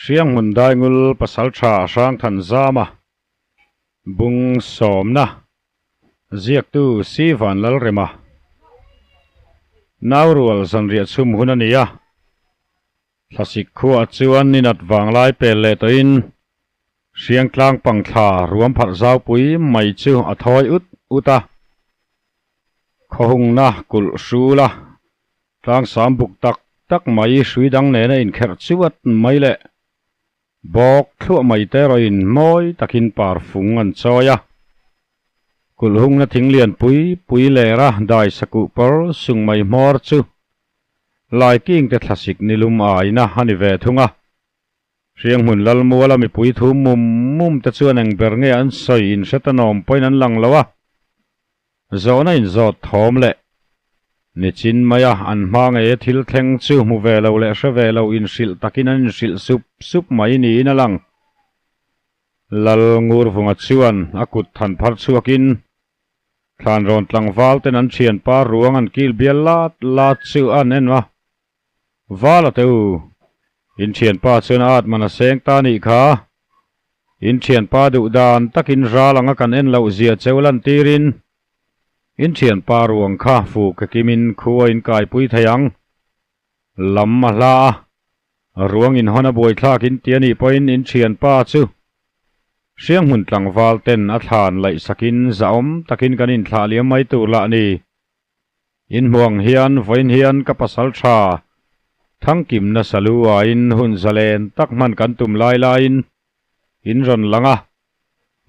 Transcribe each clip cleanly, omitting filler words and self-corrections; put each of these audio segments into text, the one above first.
Hrianghmun Daingul Pasaltha Hrangthanzama Bung Sawmna Ziaktu Si Vanlalrema Naurual zanriah chhum hun a ni a, Thlasik khuaah chuan ninat vanglai pel leh tawhin Hriangtlang pangthla ruam pharh zaupui mai chu a thawi ut ut a, khawhungna kulh hrula tlangsam buk tak tak mai hrui dang nena inkherh chuat mai leh bawk thluah mai te erawhin mawi takin par fung an chawi a. Kulhungna thing lian pui pui lera dai sakuh pawr sung mai hmawr chu Laiking te thlasik nilum aina a ni ve thung a. Hrianghmun Lalmuala mipui thu mum mum te chuan eng ber nge an sawi in hre ta nawm pawhin an lang lo a, zawhna inzawt thawm leh nichin maia an hma ngei thil thleng chu hmu ve lo leh hre ve lo inhrilh takin an inhrilh sup sup mai niin a lang. Lal Ngurvunga chuan a kut than phar chhuakin Thlanrawn tlangval ten an thianpa ruang an kil bial lat lat chu an en a. Vala te u, in thianpa chuan a atman a seng ta nih kha. In thianpa duh dan takin ral anga kan en loh zia cheu lantirin in thianpa ruang kha fu ke kimin khua in kaipui thei ang. Lam a hla a, ruang inhawn a buaithlak in ti a nih pawhin in thianpa chu Hrianghmun tlangval ten a thlan laihsakin zahawm takin kan inthlah liam mai tur lah a ni. In hmuh ang hian vawiin hian ka pasal tha Thangkimna salu aiin hun zalen tak hman kan tum lai laiin in rawn lang a,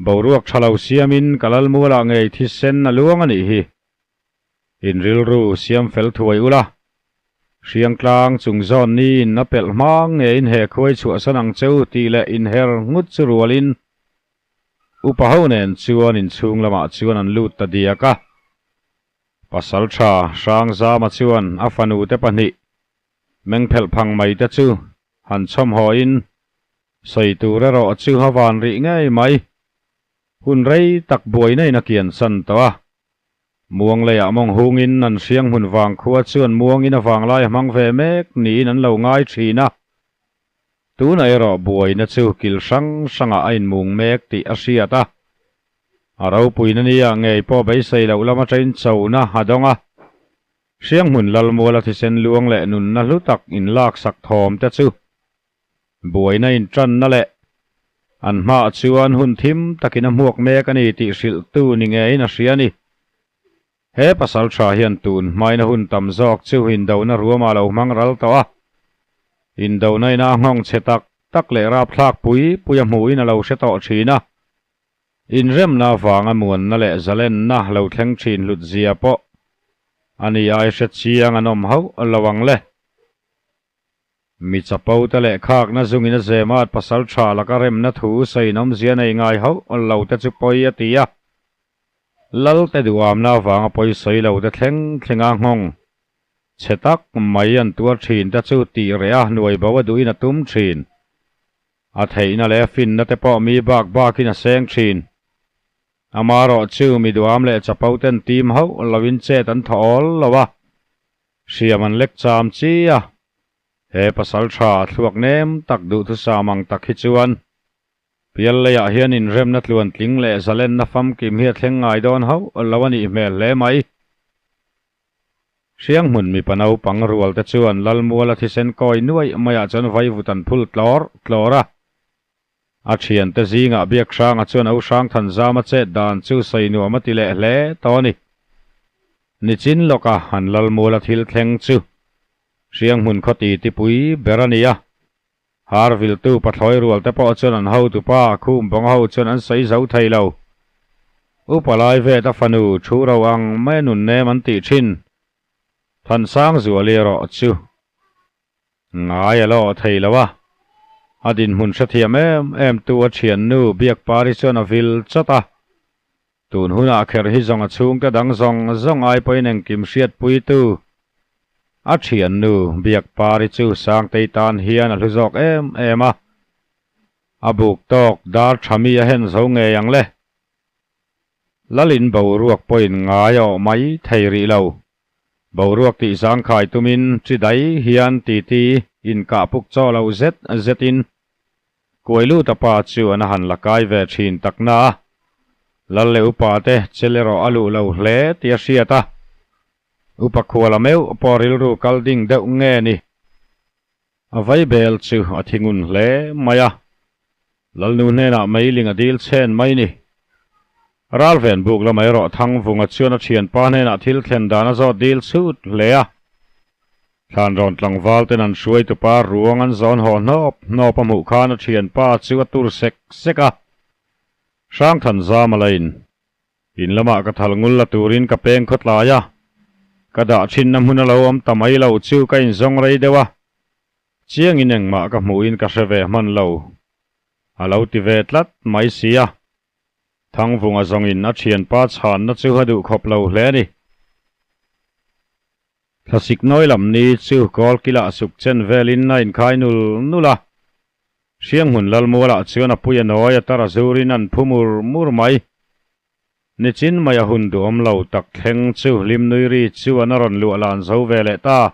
boruak tha lo siamin ka lalmualah ngei thisen a luang a nih hi. In rilru siam fel thuai ula, Hriangtlang chung zawn niin a pelh hma ngeiin he khuai chhuahsan ang cheu tih leh inher nghut chu rualin Upa ho nen chuan inchhung lamah chuan an lut ta diak a. Pasal tha Hrangzama chuan a fanu te pahnih mengphelh phang mai te chu han chhawm hawhin sawi tur erawh chu a van rih ngei mai. Hun rei tak buaina in a kian san tawh a. Muang leiah mawng hungin an hriang hmun vang khua chuan muangin a vanglai a hmang ve mek niin an lo ngai thin a. Tunah erawh buaina chu kil hrang hrangah a inmung mek tih a hriat a. A ropuina nia ngei pawh beisei loh lam atangin chona a dawng a. Hrianghmun Lalmuala thisen luang leh nunna hlu tak inlaksak thawm te chu buaina intanna leh an hmaah chuan hun thim takin a hmuak mek a ni tih hrilhtu ni ngeiin a hria a ni. He pasal tha hian tun hmaina hun tam zawk chu indona ruamah lo hmang ral tawh a, indona ina a nghawng chhe tak tak leh rapthlak pui pui a hmuhin a lo hre tawh thin a, inremna avanga muanna leh zalenna lo thleng thin hlut zia pawh a ni ai hre chiang an awm hauh lo ang le. Mi chapo te leh khakna zungin a zemat pasal tha laka remna thu sawiin awmzia nei ngai hauh lo te chu pawi a ti a. Lal te duhamna avanga pawi sawi lo te thleng thlenga nghawng chhe tak mai an tuar thin te chu tih reh a hnuai bo a duhin a tum thin. A theihna leh a finna te pawh mi bak bakin a seng thin. Amarawh chu mi duham leh chapo ten tim hauh loin chet an thaw awl lo a. Hriam an lek cham chi a, he pasal tha thluak nem tak duhthusam ang tak hi chuan pial leiah hian inremna tluan tling leh zalenna famkim hi a thleng ngai dawn hauh lo a nih hmel hle mai. Hrianghmun mipa naupang rual te chuan Lalmuala thisen kawi nuaih maiah chuan vaivut an phul tlawr tlawr a. A thiante zingah Biakhranga chuan O Hrangthanzama chet dan chu sawi nuam a ti leh hle tawh a ni. Nichin lawka han Lalmuala thil thleng chu Hrianghmun khaw ti tipui ber a ni a. Har viltu pathlawi rual te pawh chuan an hotupa Khum bawng ho chuan an sawi zo thei lo. Upa lai vet a fanu thu ro ang mai a nun nem an tih thin. Thansangzuali erawh chu Ngai a lo thei lo a, a dinhmun hrethiam em em tu a thiannu Biakpari chuan a vil chawt a. Tun hunah kher hi zawng a chhungte dang zawng zawng ai pawhin engkim hriatpuitu a thiannu Biakpari chu Sangtei tan hian a hlu zawk em em a, a buk tawk dar tha mi a hen zo ngei ang le. Lalin boruak pawhin ngai a awh mai thei rih lo. Boruak tih zangkhai tumin chi dai hian titi inkah puk chaw lo zet zetin Kuailuta pa chu an a han la kai ve thin tak na a, Lal leh upa te chel erawh a luh lo hle tih a hriat a. Upa khuala meuh pawh rilru kal ding deuh nge ni? A vaibel chu a thi ngun hle mai a, Lalnu hnenah meiling a dil chhen mai ni. Ralven buk lamah erawh Thangvunga chuan a thianpa hnenah thil thlen dan a zawt dil chhut hle a. Thlanrawn tlangval ten an hruaitupa ruang an zawn haw hnawp hnawp a hmuh khan a thianpa chu a tur sek sek a. Hrangthan zam a la in. In lamah ka thal ngul la turin ka peng khawtlai a. Ka dah thinna hmun a lo awm ta mai lo chu ka inzawng rei deuh a. Chiangin engmah ka hmuhin ka hre ve hman lo. A lo ti ve tlat mai si a. Thangvunga zawngin a thianpa chhanna chu a duh khawp lo hle a ni. Thlasik nawi lam ni chu kawlkilah suk chen velin a inkhai nul nul a. Hrianghmun Lalmualah chuan a pui a nawi a tar a zurin an phu mur mur mai. Nichin mai a hun duhawm lo tak thleng chu hlimnui ri chuan a rawn luah lan zo ve leh ta.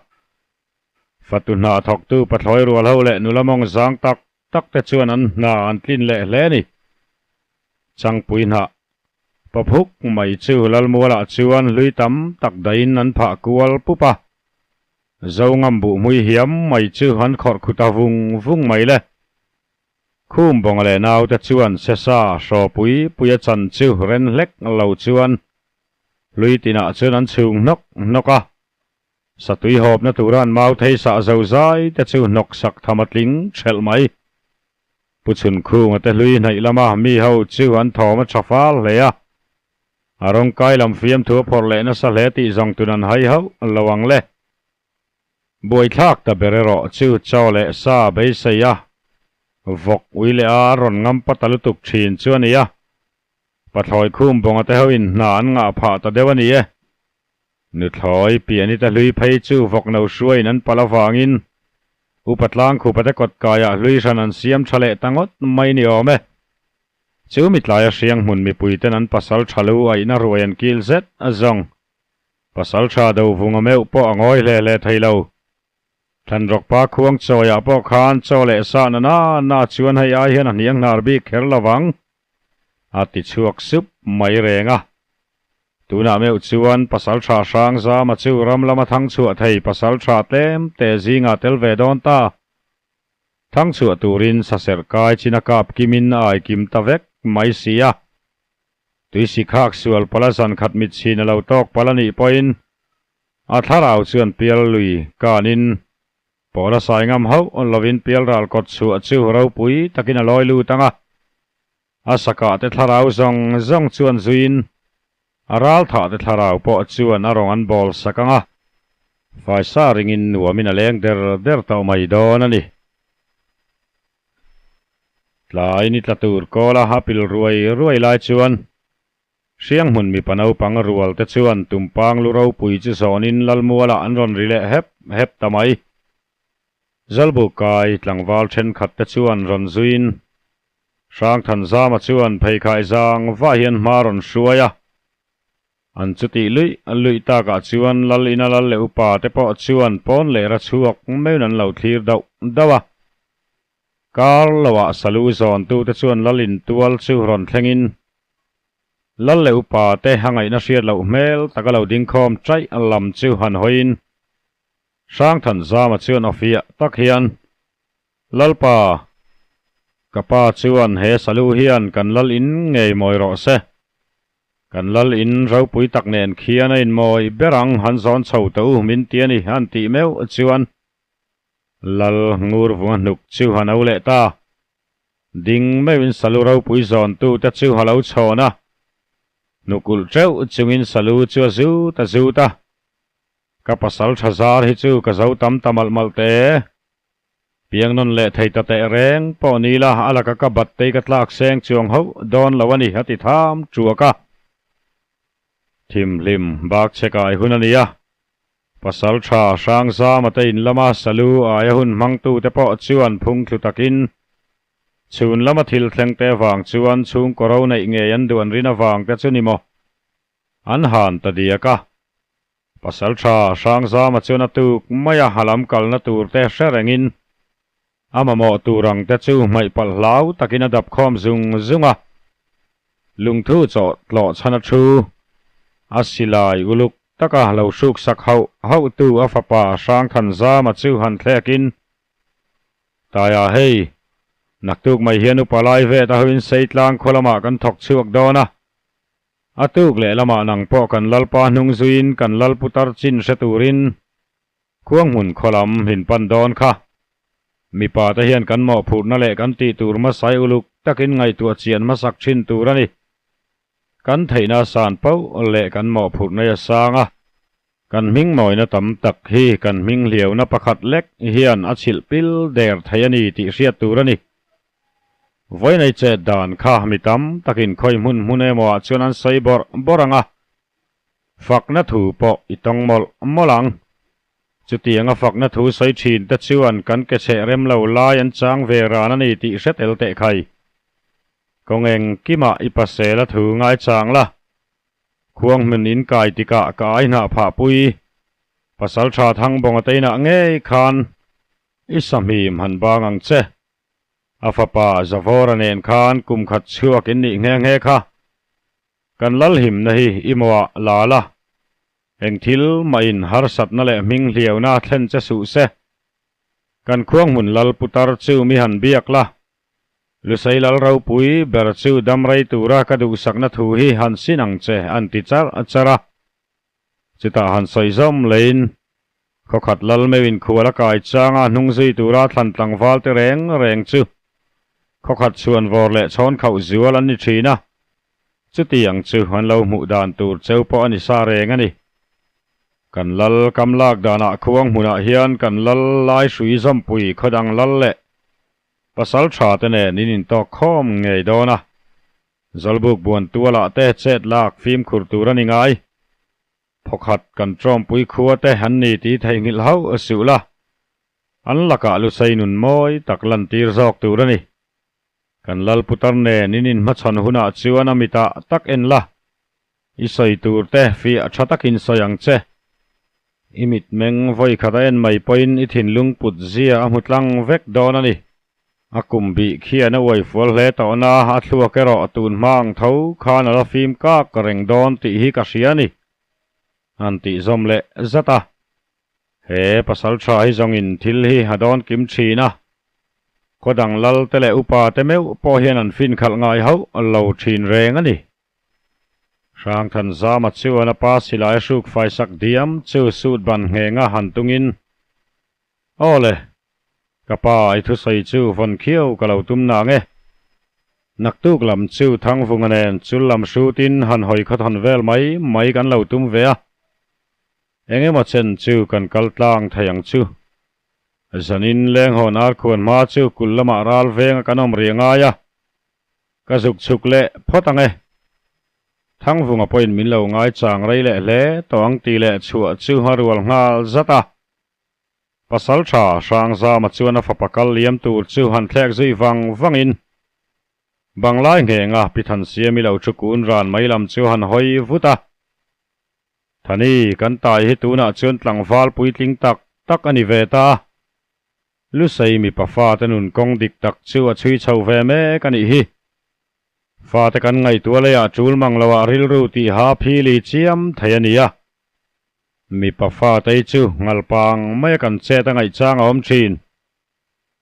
Fatu hna thawktu pathlawi rual ho leh nula mawng zang tak tak te chuan an hna an tlin leh hle a ni. Changpui hnah paphuk mai chu Lalmualah chuan hlui tam tak dahin an phah kual pup a. Zongam buhmui hiam mai chu an khawrh khu ta vung vung mai le. Khum bawnga leh naute chuan sesa hrawpui puia chan chu ren hlek lo chuan hlui tinah chuan an chhung hnawk hnawk a. Satui hawpna tura an mau thei sah zo zai te chu hnawk sak tham a tling thelh mai. Pu Chhunkhunga te hlui hnaih lama mi ho chu an thawm a tha fal hle a. A rawngkai lam fiamthu a phawrh leh nasa hle tih zawng tun an hai hauh lo ang le. Buaithlak ta ber erawh chu chaw leh sa beisei a, vawk ui leh a rawn ngam pa ta lutuk thin chu a ni a. Pathlawi khum bawnga te hoin hna an ngah phah ta deuh a ni e. Nuthlawi piani te hlui phei chu vawk no hruaiin an palh avangin Upa Tlangkhupa te kawt kaiah hlui hran an siam tha leh ta ngawt mai ni awm e. Chu mitlaia hriang hmun mipuiten an pasal tha lu aihna ruai an kil zet a zawng. Pasal tha do vunga meuh pawh a ngawi hle hle thei lo. Thlanrawkpa khuang chawiah pawh khan chaw leh sah na na na chuan hei ai hian a hniang hnar bik kher lovang. A ti chhuak sup mai reng a. Tunah meuh chuan pasal tha hrang zama chu ram lama thang chhuah thei pasal tha tlem te zingah tel ve dawn ta. Thang chhuah turin saserh kai chin a kap kimin a ai kim ta vek mai si a. Tuisi khak sual pala zan khat mit chhin a lo tawk pal a nih pawhin a thlarau chuan pial lui kanin Pawla sai ngam hauh lovin pialral kawt chhuah chu ropui takin a lawi lut ang a. A sakah te thlarau zawng zawng chuan zuiin a ral thah te thlarau pawh chuan a rawng an bawl sak ang a. Faisa ringin nuamin a leng der der tawh mai dawn a ni. Tlai ni tla tur kawla a pil ruai ruai lai chuan Hrianghmun mipa naupang rual te chuan tumpang lu ropui chu zawnin Lalmualah an rawn ri leh hep hep ta mai. Zalbuk kai tlangval thenkhat te chuan rawn zuiin Hrangthanzama chuan pheikhai zang vah hian hma rawn hruai a. An chutih luih luih takah chuan Lal ina lal leh upa te pawh chuan pawn leh ra chhuak meuhin an lo thlir dauh dauh a. Kar loah salu zawntute chuan lal intual chu rawn thlengin lal leh upa te a ngaihna hriat loh hmel taka lo dingkhawm chaih lam chu han hawiin Hrangthanzama chuan awfiah tak hian, Lalpa, ka pa chuan he salu hian kan lal in ngei mawi rawh se. Kan lal in ropui tak nen khian a inmawi ber ang han zawn chho teh u min ti a ni an tih meuh chuan Lal ngur vunga hnuk chu a no leh ta. Ding meuhin salu ropui zawntute chu a lo chhawn a. Hnuk ulh teuh chungin salu chu a zut a zut a. Ka pasal tha zar hi chu ka zo tam ta malh malh te. Piang nawn leh thei ta teh reng pawh ni la a laka ka bat tei ka tlak seng chuang hauh dawn lo a ni a ti tham tuak a. Thimhlim bak che kai hun a ni a. Pasal tha Hrangzama te in lama salu aia hun hmangtute pawh chuan phung thlu takin chhun lama thil thleng te avang chuan chhungkaw ro neih ngei an duh an rin avang te chu ni maw an han ta diak a. Pasal tha Hrangzama chuan a tuk maia a lam kalna tur te hre rengin. A mamawh tur ang te chu hmaih palh hlau takin a dap khawm zung zung a. Lungthu chawh tlawh chhan a thu. A silai uluk taka lo hruk sak hauh hauh tu a fapa Hrangthanzama chu han thlek in, Taia hei, naktuk mai hian upa lai vet a hoin Seitlang khaw lamah kan thawk chhuak dawn a. A tuk leh lamah nang pawh kan Lalpa hnung zuiin kan Lalputar chin hre turin Khuanghmun khaw lam hin pan dawn kha. Mipa te hian kan mawhphurhna leh kan tih tur hmasai uluk takin ngaihtuah chian hmasak thin tur a ni. Kan theihna a san poh leh kan mawhphurhna hi a sang a. Kan hming mawina tam tak hi kan hming hliauna pakhat lek hian a chhilh pil der thei a ni tih hriat tur a ni. Vawiinei chet dan kha mi tam takin khawi hmun hmun emaw ah chuan an sawi bawrh bawrh ang a. Fakna thu pawh i tawng mawlh mawlh ang. Chutianga fakna thu sawi thin te chuan kan ke chheh rem lo lai an chang ve ran a ni tih hre tel teh khai. Kawng engkimah i pasel a thu ngaichang la. Khuang hmun in kai tikah ka ai hnah phah pui. Pasal tha Thangbawnga te inah ngei khan i sahmim han bang ang che. A fapa Zavawra nen khan kum khat chhuak in nih nghe nghe kha. Kan lalhimna hi i mawah la la. Eng thil mah in harsatna leh hming hliauna thlen che suh se. Kan khuanghmun lal putar chu mi han biak la. Lusei lal ropui ber chu dam rei tura ka duhsakna thu hi han sin ang che an ti char char a. Chutah han sawi zawm leiin khawkhat lal meuhin khual a kai changa hnung zui tura thlan tlangval te reng reng chu khawkhat chhuan vawr leh chhawn khauh zual an ni thin a, chutiang chu an lo hmuh dan tur cheu pawh a ni sa reng a ni. Kan lal kam lak danah khuang hmunah hian kan lal lai hrui zawmpui khawdang lal leh pasal tha te nen in intawk khawm ngei dawn a, Zawlbuk buan tualah te chet lak fimkhur tur a ni ngai. Phawkhat kan tawmpui khua te an ni tih theihnghilh hauh a suh la, an lakah lusei nun mawi tak lantir zawk tur a ni. Kan Lalputar nen in inhmachhawn hunah chuan a mitah tak en la, i sawi tur te fiah tha takin sawi ang che. I mitmeng vawi khat a en mai pawhin i thinlung put zia a hmu tlang vek dawn a ni. A kum bih khian a uai fual hle tawhna a thluak erawh tun hma ang tho khan a la fim kak reng dawn tih hi ka hria a ni, an tih zawm leh zat a. He pasal tha hi zawngin thil hi a dawn kim thin a, khaw dang lal te leh upa te meuh pawh hian an fin khalh ngai hauh lo thin reng a ni. Hrangthanzama chuan a pa silai hruk faisak diam chu suit ban nghenga han tungin, Aw le, ka pa i thusawi chu vawn khiau ka lo tum nang e. Naktuk lam chu Thangvunga nen chul lam hrutin han hawi khawthawn vel mai mai kan lo tum ve a. Eng emaw chen chu kan kal tlang thei ang chu. Zanin lenghawn arkhuan hma chu kul lamah ral venga kan awm rih angai a. Ka zuk chhuk leh phawt ang e. Thangvunga pawhin min lo ngaichang rei leh hle tawh ang tih leh chhuah chu a rual nghal zat a. Pasal tha Hrangzama chuan a fapa kal liam tur chu han thlek zui vang vangin Banglai nghenga Pi Thansiami lo thu kun ran mai lam chu han hawi vut a. Thani, kan tai hi tunah chuan tlangval puitling tak tak a ni ve ta. Lusei mipa fate nun kawng dik tak chu a chhui chho ve mek a nih hi. Fate kan ngaihtuah leiah tul mang loah rilru tiha phili chiam thei a ni a. Mipa fatei chu ngalpang maia kan chet a ngaihchang a awm thin.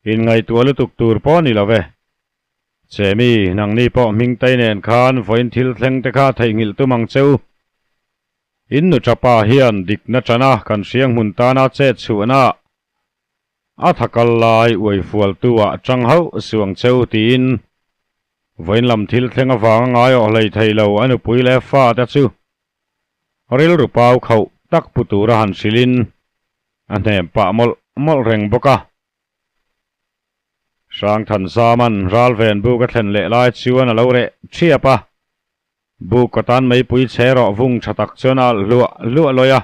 Inngaihtuah lutuk tur pawh a ni lo ve. Chemi, nangni pawh hmingtei nen khan vawiin thil thleng te kha theihnghilh tum ang che u. In nu tapa hian dikna tana kan hriang hmun tana chet chhuahna a thakal lai uaifualtu ah tang hauh suang che u tiin vawiin lam thil thleng avanga ngai awh hlei thei lo a nupui leh fate chu Rilru pau khauh tak pu tura han hrilhin a hnem pah mawlh mawlh reng bawk a. Hrangthanzaman ralven buk a thlen leh lai chuan a lo reh thiap a. Buk ka tan meipui chhe rawh vung tha tak chuan a alh hluah hluah lawi a.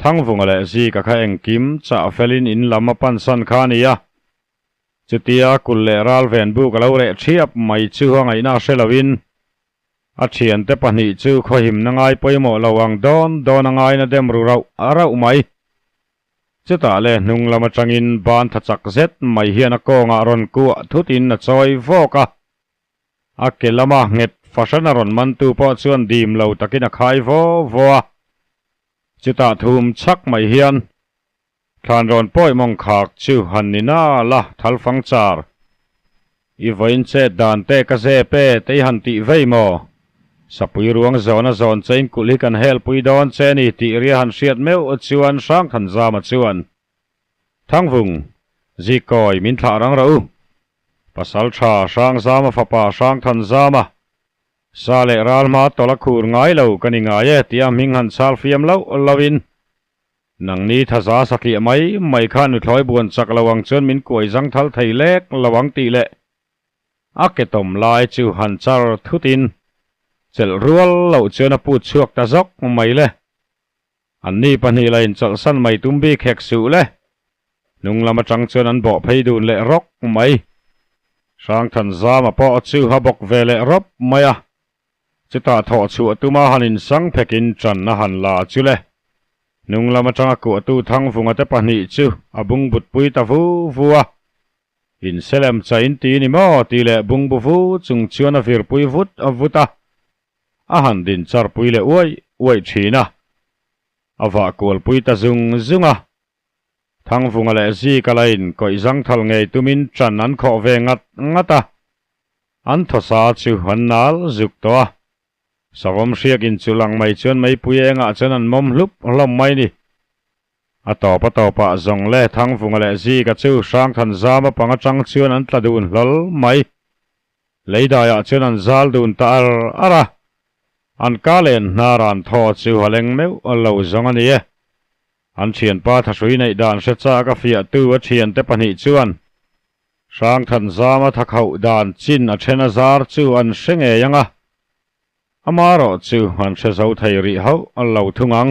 Thangvunga leh Zika kha engkim chah felin in lam a pansan kha a ni a. Chutia kulh leh ralven buk a lo reh thiap mai chu a ngaihna a hre loin A thiante pahnih chu khawhimna ngai pawimawh lo ang dawn dawn a ngaina dem ru rauh rauh mai. Chutah le hnung lam atangin ban tha chak zet mai hian a kawngah rawn kuah thutin a chawi vawk a. A ke lama nghet fahran a rawn mantu pawh chuan dim lo takin a khai vaw vaw a. Chutah thum chhak mai hian Thlan rawn pawi mawng khak chu han ni nal a, thal fang char. I vawiin chet dan te ka zep e, te i han tih vei maw? Sapui ruang zawn a zawn che in kulh hi kan hel pui dawn che ni tih ria han hriat meuh chuan Hrangthanzama chuan, Thangvung, Zikawi min thlah rang rawh u. Pasal tha Hrangzama fapa Hrangthanzama, sa leh ral hma tawlh a khur ngai lo ka ni ngai e tia hming han chal fiam loh lohin Nangni thaza satliah mai mai kha nuthlawi buan chak lo ang chuan min kuai zang thal thei lek lo ang tih leh a ke tawm lai chu han char thutin chelh rual loh chuan a put chhuak ta zawk mai le. Anni pahnih la inchawlhsan mai tum bik hek suh le. Hnung lam atang chuan an bawh phei dun leh rawk mai. Hrangthanzama pawh chu a bawk ve leh rawp mai a. Chutah thawh chhuah tuma han insang phekin ṭan a han la chu le. Hnung lam aṭanga kuahtu Thangvunga te pahnih chu a bungbutpui ta vu vu a. Inselem chain ti ni maw tih leh bungbu vu chung chuan a virpui vut vut a. A han din charpui leh uaih uaih ṭhin a. A vah kualpui ta zung zung a. Thangvunga leh Zika lain kawih zangthal ngei tumin ṭan an khawh ve ngat ngat a. An thawsa chu an nal zuk tawh a, savawm hriak inchulh ang mai chuan meipui engah chuan an mawm hlup hlawm mai ni. A tawp a tawpah zawng leh Thangvunga leh Zika chu Hrangthanzama pang atang chuan an tla dun hlawl mai. Leidaiah chuan an zal dun ta ar ar a, an ka len hnar an thaw chu a leng meuh lo zawng a ni e. An thianpa thahrui neih dan hre chak a fiahtu a thiante pahnih chuan Hrangthanzama thakhauh dan chin a then a zar chu an hre ngei ang a, amarawh chu an hre zo thei rih hauh lo thung ang.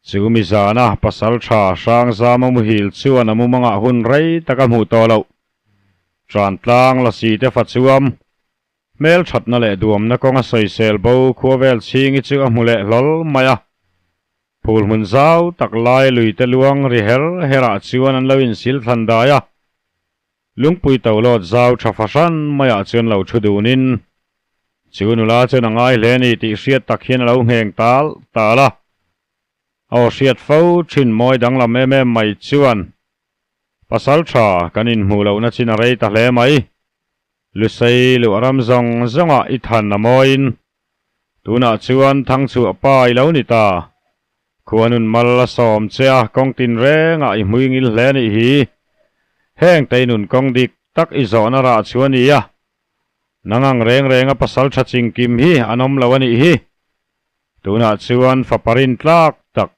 Chu mi zana pasal tha Hrangzama muhil chuan a mumangah hun rei tak a hmuh tawh loh. Ṭantlang lasi te fa chuam, hmel thatna leh duamna kawnga sawisel bo khuavel chhingi chu a hmu leh hlawl mai a. Phul hmun zau tak lai lui te luang ri her herah chuan an lo insil thlan dai a. Lungpui to lawt zau tha fahran maiah chuan lo thu dunin chu nula chuan a ngai hle a ni tih hriat tak hian a lo ngheng tal tal a. Aw hriat fo thin mawi danglam em em mai chuan pasal tha kan inhmuh lohna chin a rei ta hle mai. Lusei luh ram zawng zawngah i than a mawiin tunah chuan Thangchhuah pa i lo ni ta. Khuanun mal a sawm che a, kawng tinrengah i hmui ngil hle nih hi. Heng teinun kawng dik tak i zawhna rah chu a ni a. Nang ang reng renga pasal tha chingkim hi an awm lo a nih hi. Tunah chuan faparin tlak tak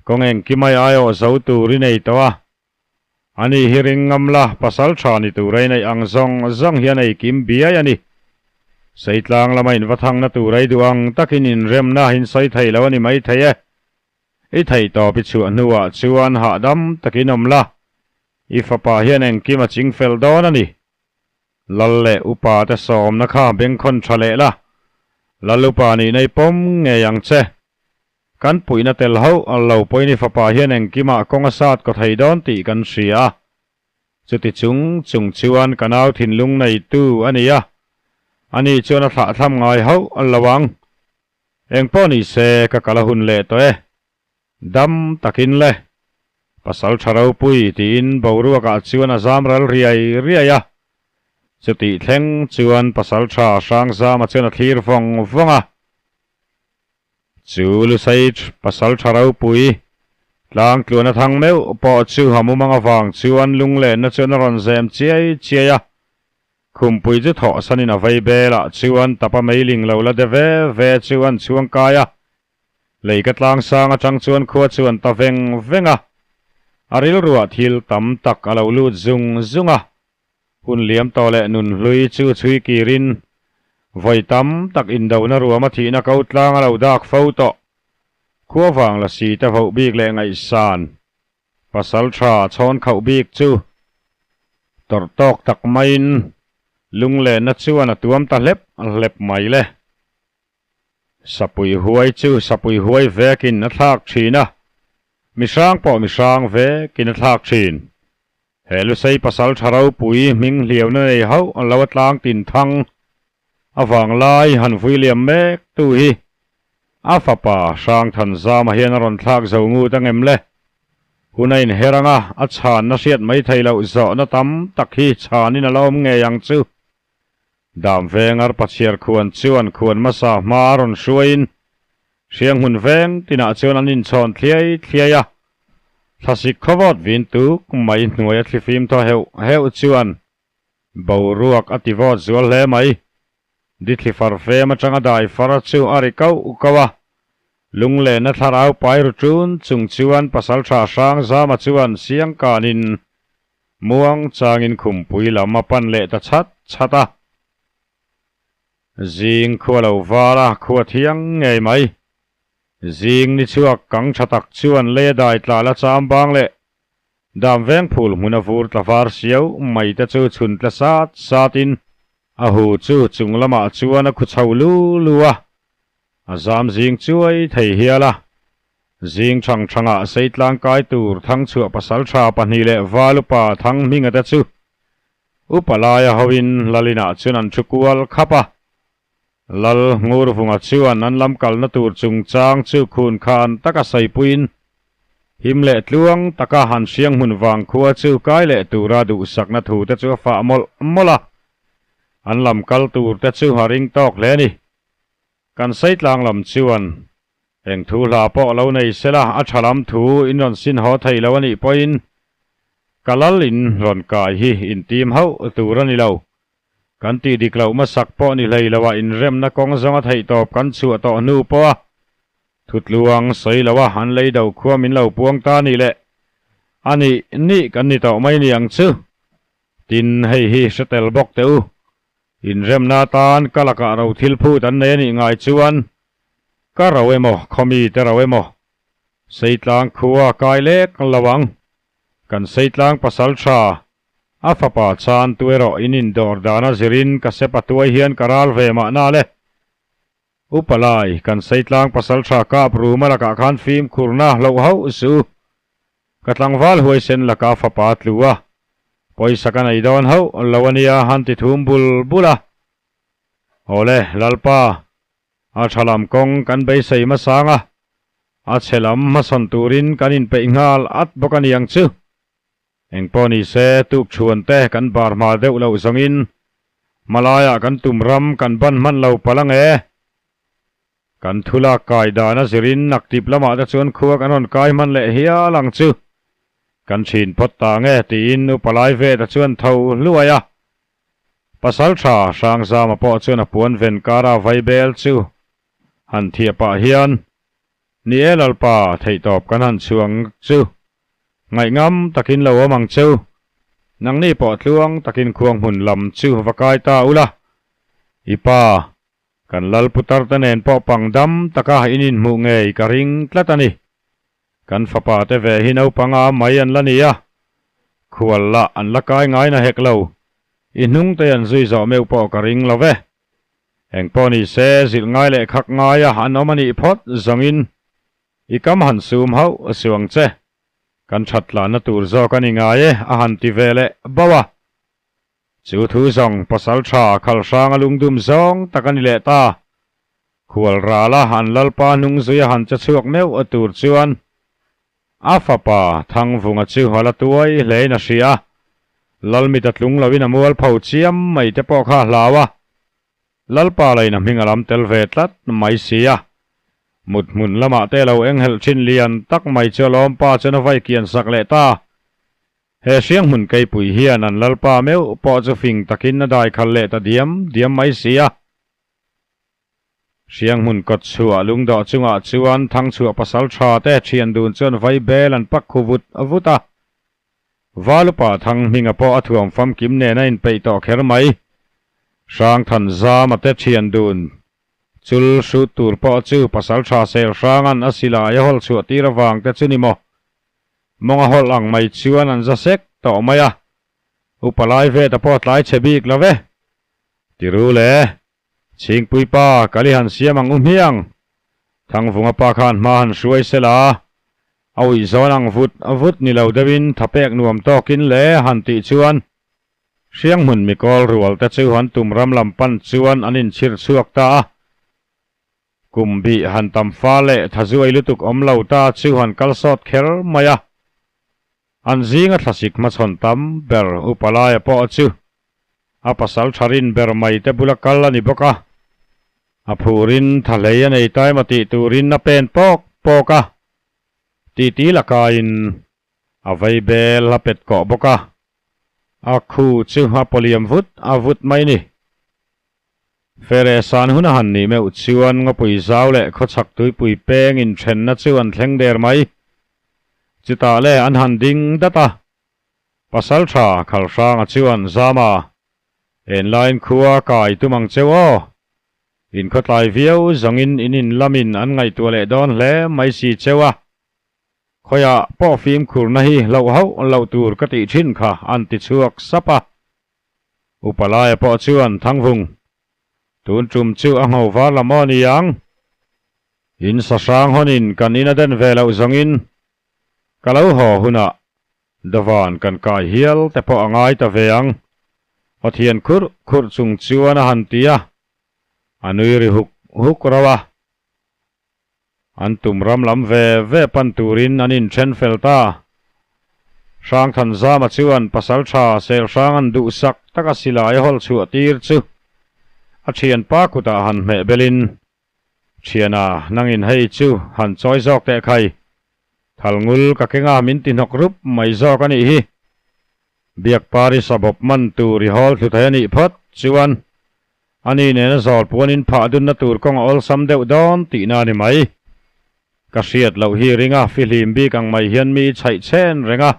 kawng engkimai aiawh zo tur i nei tawh a. Ani hi ring ngam la, pasal tha ni tur ei neih ang zawng zawng hian ei kim biai a ni. Seitlang lama in va thangna tur ei duh ang takin inremna in sawi thei lo a ni maithei e. I theihtawp i chhuah hnuah chuan hahdam takin awm la, i fapa hian engkim a ching fel dawn a ni. Lal leh upa te sawmna kha bengkhawn tha leh la, Lal upa nihna i pawm ngei ang che. Kan puihna tel hauh a lo pawhin i fapa hian engkimah kawng a sat kaw thei dawn tih kan hria a. Chuti chung chung chuan ka nau thinlung neitu a ni a, ani chuan a thlahthlam ngai hauh a lo ang. Engpawh ni se ka kal a hun leh tawh e. Dam takin le. Pasal tha ropui tiin boruakah chuan a zam ral riai riai a. Chutih thleng chuan pasal tha Hrangzama chuan a thlir vawng vawng a. Chu Lusaij pasal tha ropui, tlang tluan a thang meuh pawh chu a mumang avang chuan lunglenna chuan a rawn zem chiai chiai a. Khumpui chu thawhsanin a vei belah chuan tapa meiling lo la de ve ve chu an chhuang kai a. Lei ka tlang sang atang chuan khua chu an ta veng veng a. A rilruah thil tam tak a lo lut zung zung a. Hun liam tawh leh nun hlui chu chhui kirin vawi tam tak indona ruam a thihna ko tlang a lo dak fo tawh. Khua vang la si te voh bik leh ngaihsan pasal tha chhawn khauh bik chu tawrh tawk tak maiin lunglenna chuan a tuam ta hlep hlep mai le. Sapui huai chu sapui huai vekin a thlak thin a. Mi hrang pawh mi hrang vekin a thlak thin. He Lusei pasal tha ropui hming hliauna nei hauh lo a tlang tin thang avang lai han vui liam mek tu hi a fapa Hrangthanzama hian a rawn thlak zo ngut ang em le? Hun a inher anga a chhanna hriat mai thei loh zawhna tam tak hi chhanin a la awm ngei ang chu. Dam veng arpa chhiar khuan chuan khuan hmasa hma a rawn hruaiin Hrianghmun veng tinah chuan an inchhawn thliai thliai a, thlasik khawvawt vin tuk mai hnuai a thlifim thaw heuh heuh chuan boruak a ti vawt zual hle mai. Dithli far fem atanga dai far chu a ri kauh kauh a, lunglena thlarau pai ru ṭun chung chuan pasalṭha Hrangzama chuan Siangkanin Muang changin khumpui lam a pan leh ta chhat chhat a. Zing khua lo var a, khua thiang ngei mai. Zing ni chhuak kang tha tak chuan lei a dai tla la cham bang leh dam veng phul hmun a vur tla var siau mai te chu chhun tla sat sat in a hu chu chung lamah chuan a khu chho lu lu a, a zam zing chuai thei hial a. Zing thang thangah Seitlang kai tur Thangchhuah pasaltha pahnih leh Valupa Thanghminga te chu Upa laia hoin Lalinah chuan an thu kual khap a. Lal Ngurvunga chuan an lam kalna tur chungchang chu khun khan taka saipuiin him leh tluang taka han hriang hmun vang khua chu kai leh tura duhsakna thu te chu a fah mawlh mawlh a. An lam kal tur te chu a ring tawk hle a ni. Kan Seitlang lam chuan eng thu hla pawh lo nei sela a tha lam thu in rawn sin haw thei lo a nih pawhin ka lal in rawn kai hi in tim hauh tur a ni lo. Kan tih dik loh hmasak pawh ni hlei loah inremna kawng zawnga theihtawp kan chhuah tawh hnu pawha thutluang sawi loa an lei do khua min lo puang ta nih leh a nih nih kan ni tawh mai ni ang chu. Tin, hei hi hre tel bawk teh u. Inremna atan ka lakah ro thil phut an nei a nih ngai chuan ka ro emaw, khawmi te ro emaw, Seitlang khua kai lek lo ang. Kan Seitlang pasal tha, a fapa chan tu erawh in indawr dana zirin ka sepa tuai hian ka ral ve mahna le. Upa lai, kan Seitlang pasal tha kap ruma lakah khan fimkhurna hloh hauh suh u. Ka tlangval huaisen laka fapa tlu a, pawisa ka nei dawn hauh lo a nia han ti thum bul bul a. Awle, Lalpa, a tha lam kawng kan beisei hmasang a, a chhe lam hmasawn turin kan inpeih nghal at bawk a ni ang chu. Engpawh ni se, tukchhuan te kan bar hma deuh loh zawngin hmalaiah kan tum ram kan ban hman lo palh ang e. Kan thu lak kai dan a zirin naktip lamah te chuan khua kan rawn kai hman leh hial ang chu. Kan thin phawt ta nge tiin Upa Laiveta chuan tho hluai a. Pasaltha Hrangzama pawh chuan a puan ven kara vaibel chu han thiah pah hian, Ni e Lalpa, theihtawp kan han chhuang chu. Ngaihngam takin lo awm ang cheu. Nangni pawh tluang takin khuang hmun lam chu va kai ta ula. I pa, Kan lal putar te nen pawh pang dam taka in inhmuh ngei ka ring tlat a ni. Kan fapa te ve hi naupanga mai an la ni a, khual lah an la kai ngai na hek lo. I hnung te an zui zawh meuh pawh ka ring lo ve. Eng pawh ni se, zilh ngai leh khak ngaia an awm a nih phawt zawngin i kam han sum hauh suh ang che. Kan that tlanna tur zawk a ni ngai e, a han ti ve leh bauh a. Chu thu zawng pasal tha khal hranga lungdum zawng tak a ni leh ta. Khual rala an lalpa hnung zui a han che chhuak meuh a tur chuan a fapa Thangvunga chu a la tuai hlein a hria a, Lalmita tlung loin a mualpho chiam mai te pawh kha a hlau a, Lalpa lain a hming a lam tel ve tlat mai si a. Mut hmun lamah te lo enghelh thin lian tak mai chu a lawmpa chuan a vai kian sak leh ta. He hrianghmun keipui hian an lalpa meuh pawh chu fing takin a daikhal leh ta diam diam mai si a. Hrianghmun kawt chhuah lungdawh chungah chuan Thangchhuah pasal tha te thian dun chuan vai bel an pak khu vut vut a. Valupa Thanghminga pawh a thuam famkim nen a inpeih tawh kher mai. Hrangthanzama te thian dun chul hrut tur pawh chu pasal tha sel hrangan a silai a hawl chhuah tir avang te chu ni maw? Mawng a hawlh ang mai chuan an za sek tawh mai a, Upa lai ve ta pawh tlai chhe bik lo ve. Ti ru le, Chhingpui pa, kal i han siam ang u hmiang. Thangvunga pa khan hma han hruai sela. A uih zawn ang vut vut ni lo deuhin thapek nuam tawkin le han tih chuan Hrianghmun mikawl rual te chu an tum ram lam pan chuan an inchhir chhuak ta a. Kum bih han tam fa leh thazuai lutuk awm lo ta chu han kal sawt kher mai a. An zinga thlasik hmachhawn tam ber upa laia pawh chu a pasal tha rin ber mai te bula kal a ni bawk a. A phurin tha hlei a nei ta emaw tih turin a pen pawk pawk a. Titi lakain a vei bel a pet kawh bawk a, a khu chu a pawliam vut a vut mai ni. Fere san hun a han nih meuh chuan ngawpui zau leh khawchhak tuipui peng inthenna chu an thleng der mai. Chutah le an han ding dat a, Pasaltha Khalhranga chuan Zama, Enlaiin khua kai tum ang cheu aw. In khawtlai viau zawngin in inlamin an ngaihtuah leh dawn hle mai si cheu a. Khawiah pawh fimkhurna hi hlauh hauh loh tur ka tih thin kha an ti chhuak sap a. Upa laia pawh chuan Thangvung, tun tum chu a ngho var lam aw ni ang. In sahrang hawnin kan in a den ve loh zawngin ka lo haw hunah Dawvan kan kai hial te pawh a ngai ta ve ang. Pathian khurh khurh chung chuan a han ti a, a nui ri huk huk rauh a. An tum ram lam ve ve pan turin an inthen fel ta. Hrangthanzama chuan pasaltha Selhrang an duhsak taka silai a hawl chhuah tir chu a thianpa kutah han hmeh belin, Thiana, nangin hei chu han chawi zawk teh khai. Thalngul ka kenga min ti hnawk rup mai zawk a nih hi. Biakpari sabawp man tur i hawl thlu thei a nih phawt chuan Ani nena zawl puanin phah dunna tur kawng a awlsam deuh dawn tihna a ni mai. Ka hriat loh hi ringa fihlim bik ang mai hian mi chhaih chhen reng a.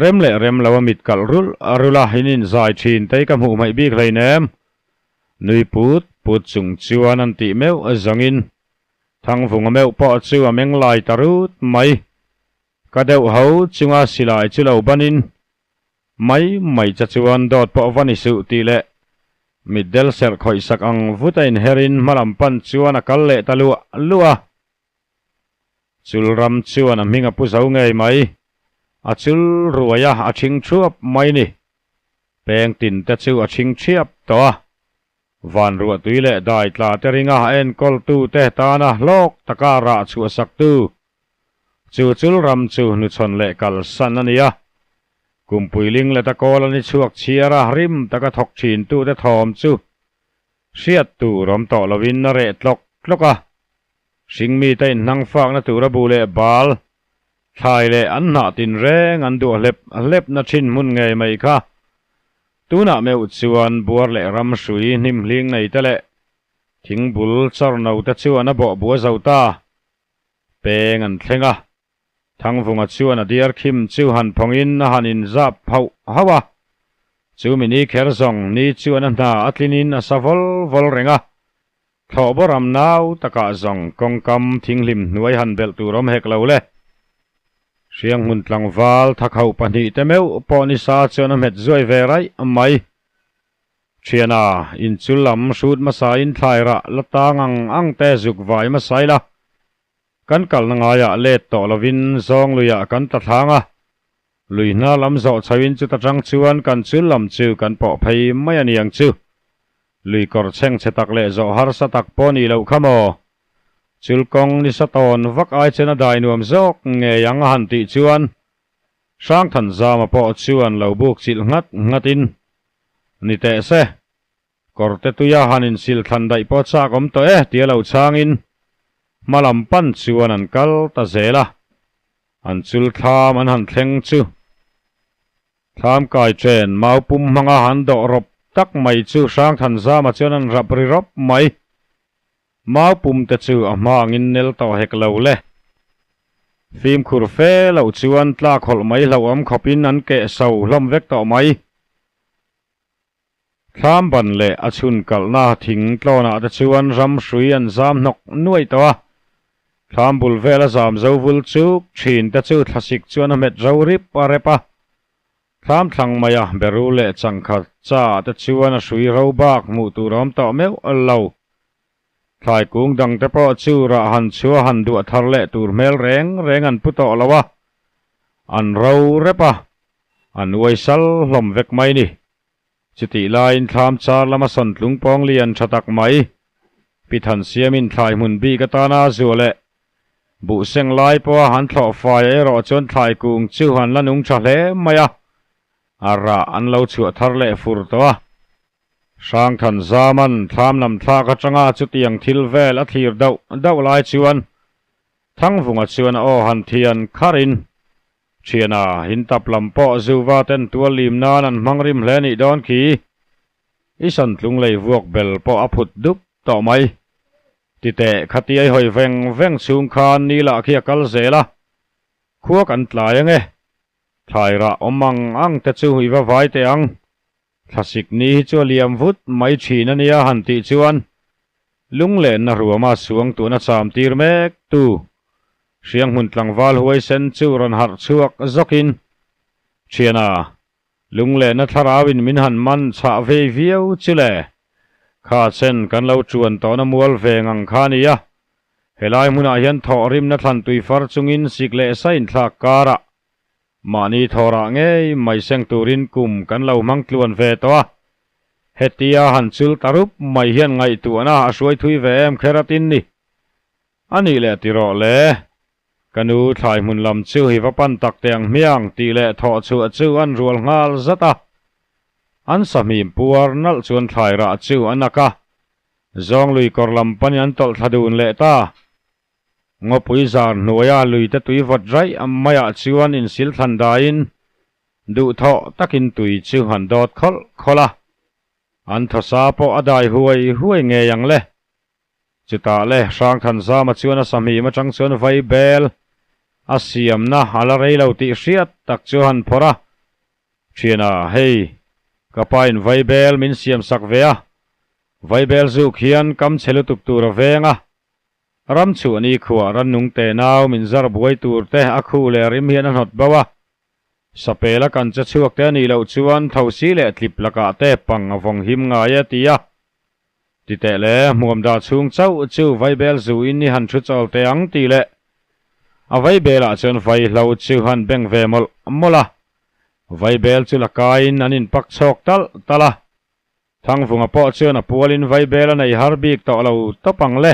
Rem leh rem lo a mit kalh rulh rulh a, in inzai thin tei ka hmuh hmaih bik hleinem. Nui put put chung chuan an tih meuh zawngin Thangvunga meuh pawh chu a meng lai ta rut mai. Ka deuh ho chunga silai chu lo banin Mai mai cha chuan dawt pawh va ni suh tih leh mitdel serh khawih sak ang vut a inherin hmalam pan chuan a kal leh ta luah luah a. Chul ram chuan a hming a pu zo ngei mai. A chul ruai a, a thing thuap mai ni. Peng tin te chu a thing thiap tawh a. Van ruah tui leh dai tla te ringa a enkawltu te tana hlawk taka rah chhuah saktu Chu chul ram chu hnuchhawn leh kalsan a ni a. Kumpui ling leta kawl a ni chhuak chhiar a, rim taka thawk thintute thawm chu hriat tur awm tawh lovin a reh tlawk tlawk a. Hringmite inhnang fakna tura bu leh bal, thlai leh an hnah tinreng an duah hlep hlepna thin hmun ngei mai kha tunah meuh chuan buar leh ram hrui hnim hling nei te leh thingbul chawr no te chuan a bawh bua zo ta. Peng an thleng a, Thangvunga chuan a diar khim chu han phawngin a han inzap hauh hauh a. Chu mi ni kher zawng ni chuan a hna a tlinin a sa vawl vawl reng a. Thlawhbaw ram nau takah zawng kawngkam thinghlim hnuai han belh tur awm hek lo le. Hrianghmun tlangval thakhoh pahnihte meuh pawh nisa chuan a hmet zuai ve raih mai. Thiana, inchul lam hrut hmasain thlai rah la tang ang ang te zuk vai hmasa ila, kan kalna ngaiah let tawh lovin zawng luiah kan tla thlang a, lui hna lam zawh chhoin chuta tang chuan kan chul lam chu kan pawh phei mai a ni ang chu. Lui kawr chheng chhe tak leh zawh harsa tak pawh nih loh kha maw? Chul kawng nisa tawn vak ai chen a dai nuam zawk ngei ang a han tih chuan Hrangthanzama pawh chuan lo buk chilh nghat nghatin Ni teh se, kawrte tuia han insil thlan daih pawh chak awm tawh e tia lo chhangin hma lam pan chuan an kal ta zel a, an chul thlam an han thleng chu thlam kai chen mau pum hmanga han dawh rawp tak mai chu Hrangthanzama chuan an rap ri rawp mai. Mau pum te chu a hma angin nel tawh hek lo le. Fimkhur fe loh chuan tlak hawlh mai hlauhawm khawpin an keh so hlawm vek tawh mai. Thlam ban leh a chhun kalhna thing tlawnah te chuan ram hrui an zam hnawk nuaih tawh a. Thlam bul vela zam zo vul chuk thin te chu thlasik chuan a hmet ro rip a rep a. Thlam thlang maia beru leh changkhat cha te chuan a hrui ro bak hmuh tur a awm tawh meuh lo. Thlai kung dang te pawh chu rah han chhuah han duah thar leh tur hmel reng reng an pu tawh lo a, an ro rep a, an uai sal hlawm vek mai ni. Chutih laiin thlam char lama sawn tlung pawng lian tha tak mai, Pi Thansiamin thlai hmun bik atana a zuah leh buh seng lai pawha han thlawh fai erawh chuan thlai kung chu an la nung tha hle mai a, a rah an lo chhuah thar leh fur tawh a. Hrangthan Zaman thlam lam thlak atanga chutiang thil vel a thlir dauh dauh lai chuan Thangvunga chuan a aw han thian kharin, Thiana, in tap lam pawh Zuva ten tual lim nan an hmang rim hle nih dawn khi. I santlung lei vuak bel pawh a phut dup tawh mai. Titeh, khatiai hawi veng veng chhung khan ni lah khi a kal zel a, khua kan tlai ange. Thlai rah awm ang ang te chu i va vai teh ang. Thlasik ni hi chu a liam vut mai thin a nia han tih chuan lunglenna ruama suang tuna cham tir mek tu Hrianghmun tlangval huaisen chu rawn harh chhuak zawkin Thiana, lunglenna thlarauin min han man chhah vei viau chu le, kha chen kan lo chuan tawhna mual ve ngang kha a nia, helai hmunah hian thawhrimna thlan tui far chungin sik leh sa inthlak karah Mahni thawrah ngei mai seng turin kum kan lo hmang tluan ve tawh a, hetia han chul ta rup mai hian ngaihtuahna a hruai thui ve em kher atin ni. A nih leh ti rawh le, ka nu thlai hmun lam chu hi va pan tak teh ang hmiang tih leh thawh chhuah chu an rual nghal zat a. An sahmim puar nalh chuan thlai rah chu a nak a, zawng lui kawr lam panin an tawlh thla dun leh ta. Ngawpui zar hnuaia luite tui vawt raih maiah chuan insil thlan daiin duhthawh takin tui chu han dawt khawlh khawlh a, an thawsa pawh a dai huai huai ngei ang le. Chutah le Hrangthanzama chuan a sahmim atang chuan vai bel a siamna a la rei lo tih hriat tak chu a han phawrh a, Thiana, hei, ka pain vai bel min siamsak ve a, vai bel zuk hian kam chhe lutuk tur a veng a, Ram chhuah ni khuah rannung te nau min zar buai tur te a khu leh rim hian a hnawt bo a. Sapela kan che chhuak te a nih loh chuan thosi leh tlip lakah te pang a vawng him ngai e ti a. Ti teh le, hmuam dah chhung chauh chu vaibel zu in i han thu chawl teh ang tih leh a vaibelah chuan vaihlo chu han beng ve mawlh mawlh a. Vaibel chu la kaiin an inpak chhawk talh talh a. Thangvunga pawh chuan a pualin vaibel a nei har bik tawh lo tawp ang le.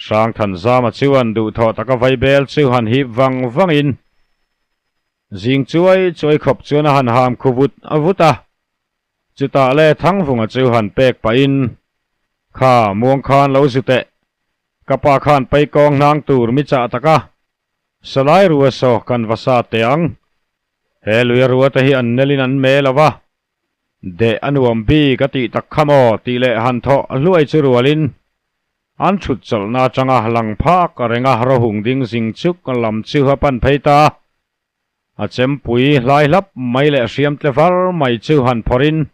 Hrangthanzama chuan duhthawh taka vaibel chu han hip vang vangin zing chuai chuai khawp chuan a han ham khu vut vut a. Chutah le Thangvunga chu han pek pahin, Kha, muang khan lo zu teh. Ka pa khan paikawng hnang tur mi chah tak a. Salai rua saw kan va sa teh ang. He luia rua te hi an nelin an me lo va. Deh a nuam bik a tih tak kha maw tih leh han thawh hluai chu rualin an thut chawlhna atanga lang phak renga rawhung ding zing chuk lam chu a pan phei ta. A chempui hlai hlap mai leh hriam tle var mai chu han phawrhin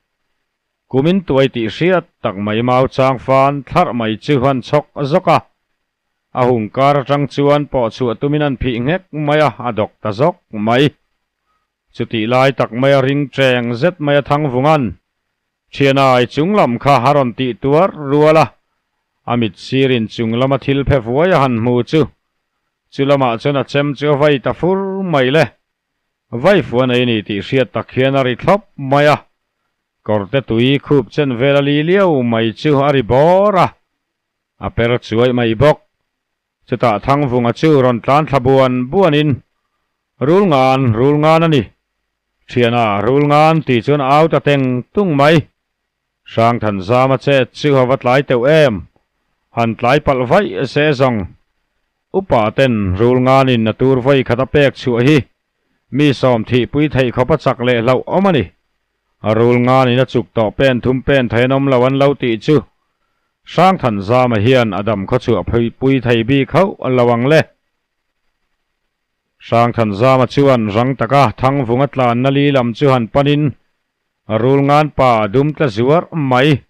kumin tuai tih hriat tak mai mau chang fan thlarh mai chu han chhawk zawk a. A hung kar atang chuan pawh chhuah tumin an phih nghek mai a, a dawk ta zawk mai. Chutih lai tak maia ring cheng zet maia Thangvunga'n Thianai chung lam kha a rawn tih tuar rual a, a mit sirin chung lama thil phe vuai a han hmu chu, chu lamah chuan a chem chu a vai ta fur mai le. Vai fuan ei ni tih hriat tak hian a ri thlawp mai a, kawrte tui khup chen vel a li liau mai chu a ri bawr a, a per chuaih mai bawk. Chutah Thangvunga chu rawn tlan thla buan buanin, Rul ngan, rul ngan a ni. Thiana, rul ngan tih chuan a au ta teng tung mai. Hrangthanzama chet chu a va tlai teuh em? Han tlai palh vaih se zawng. Upa ten rul nganin a tur vawi khat a pek chhuah hi mi sawm thihpui theih khawp a chak leh hlauh awm a ni. A rul nganin a chuk tawh pen thum pen thei an awm lo an lo tih chu Hrangthanzama hian a dam khaw chhuah pui thei bik hauh lo ang le. Hrangthanzama chuan rang taka Thangvunga tlanna li lam chu han panin a rul ngan pa dum tla zuar mai.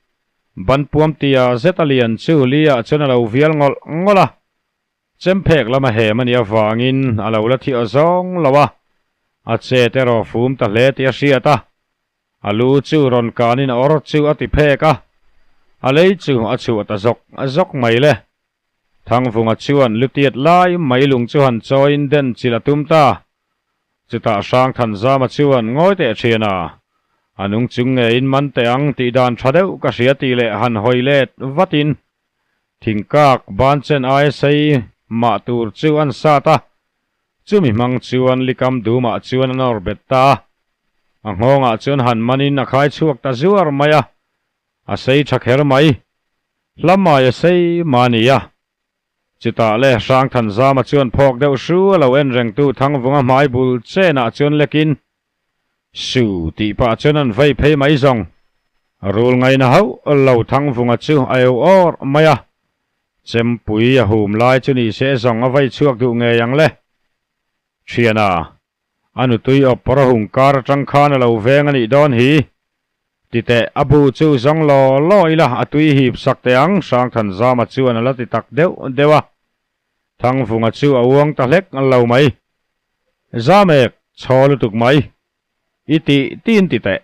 Banpuam tia zet a lian chu li ah chuan a lo vial ngawlh ngawlh a. Chemphek lama hem a nih avangin a lo la thih awzawng lo a, a chet erawh fum ta hle tih a hriat a. A lu chu rawn kanin a awr chu a ti phek a. A lei chu a chhuah ta zawk zawk mai le. Thangvunga chuan lutiat lai mai lung chu han chawiin den chilh a tum ta. Chutah Hrangthanzama chuan ngawi teh thian a, A nung chung ngeiin man teh ang tih dan tha deuh ka hria tih leh han hawi let vatin thingkak ban chen aia sei mah tur chu an sat a, chumi hmang chuan likam dumah chuan a nawr bet ta a, a nghawngah chuan han manin a khai chhuak ta zuar mai a, a sei tha kher mai. Hlamai a sei mah a ni a. Chutah le Hrangthanzama chuan phawk deuh hru a lo en rengtu Thangvunga hmai bul chenah chuan lekin Su tih pah chuan an vei phei mai zawng. Rul ngaina hauh lo Thangvunga chu a eu awr mai a, Chempui a hum lai chu ni se zawng a vei chhuak duh ngei ang le. Thiana, a nutui awp rawhung kar atang khan a lo veng a nih dawn hi. Titeh, a bu chu zawng law law ila a tui hip sak teh ang, Hrangthanzama chuan a la ti tak deuh deuh a. Thangvunga chu a uang ta hlek lo mai. Zamek, chhaw lutuk mai. I tih tin ti teh.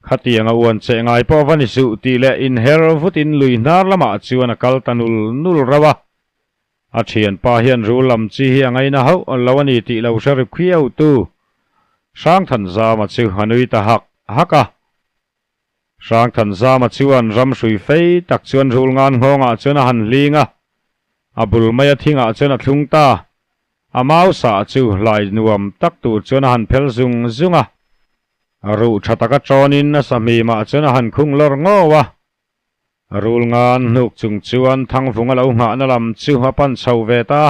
Khatiang a uan che ngai pawh va ni suh tih leh inher vutin lui hnar lamah chuan a kal ta nul nul rauh a. A thianpa hian rul lam chi hi a ngaina hauh lo a ni tih lo hre ri khiau tu Hrangthanzama chu a nui ta hak hak a. Hrangthanzama chuan ram hrui fei tak chuan rul ngan nghawngah chuan a han hling a, a bul maia thingah chuan a thlung ta. A mau sah chu hlai nuam tak tur chuan a han phel zung zung a, ruh tha taka tawnin a sahmimah chuan a han khung lawr ngaw a. Rul ngan hnuk chung chuan Thangvunga lo nghahna lam chu a pan chho ve ta.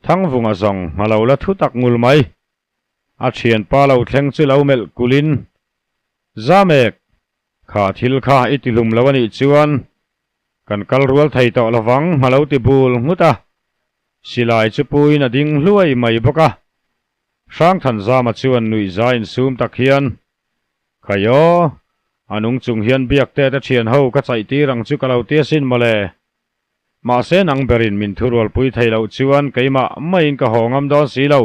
Thangvunga zawng a lo la thu tak ngul mai. A thianpa lo thleng chu lo melh kulhin, Zamek, kha thil kha i ti hlum lo a nih chuan kan kal rual thei tawh lovang a lo ti bul nghut a. Silai chu puiin a ding hluai mai bawk a. Hrangthanzama chuan nuihza insum tak hian, Khaio, a nung chung hian biak te te thian ho ka chaih tir ang chu ka lo ti asin mawle. Mahse nang berin min thurualpui thei loh chuan keimah maiin ka haw ngam dawn si lo.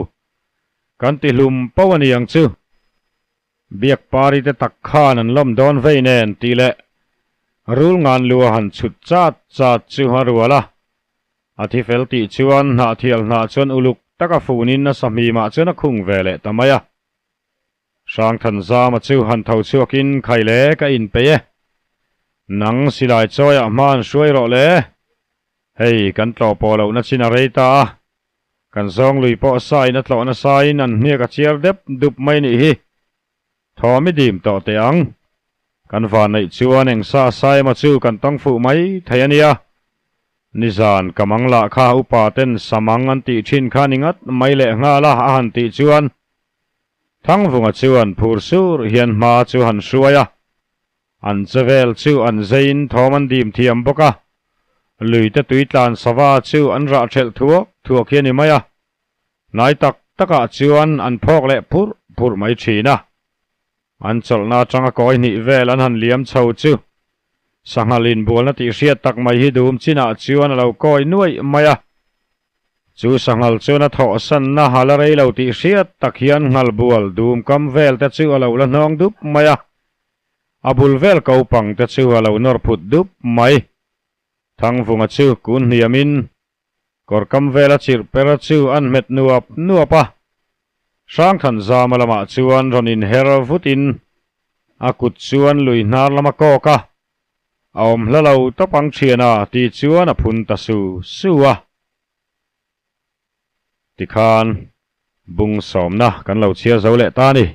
Kan ti hlum poh a ni ang chu. Biak pari te tak khan an lawm dawn vei nen tih leh rul ngan lu a han chhut chat chat chu a rual a. A thi fel tih chuan hnahthial hnah chuan uluk taka funin a sahmimah chuan a khung ve leh ta mai a. Hrangthanzama chu han tho chhuakin khai le ka inpeih e. Nang silai chawiah hma an hruai rawh le. Hei kan tlawh pawh lohna chin a rei ta a. Kan zawng lui pawh sain a tlawh nasain an hniak a chiar dep dup mai nih hi. Thawm i dim tawh teh ang. Kan vanneih chuan eng sa sa emaw chu kan tawng fuh mai thei a nia. Nizan ka mang lah kha upa ten samang an tih thin kha ni ngat mai leh nghal a a han tih chuan Thangvunga chuan phur sur hian hma chu han hruai a, an che vel chu an zeiin thawm an dim thiam bawk a, luite tui tlan sava chu an rah thelh thuak thuak hi a ni mai a, hnai tak takah chuan an phawk leh phurh phurh mai thin a. An chawlhna atanga kawi hnih vel an han liam chho chu sanghal inbualna tih hriat tak mai hi dum chinah chuan a lo kawi nuaih mai a. Chu sanghal chuan a thawhsanna ha la rei lo tih hriat tak hian nghalbual dum kam vel te chu a lo la hnawng dup mai a, a bul vel ko pang te chu a lo nawr phut dup mai. Thangvunga chu kun hniamin kawr kam vela chirh per chu an hmet nuap nuap a, Hrangthanzama lamah chuan rawn inher vutin a kut chuan lui hnar lam a kawk a, A awm hla lo tawp ang thian a tih chuan a phun ta su su a. Tikhan bung sawmna kan lo chhiar zo leh ta a ni.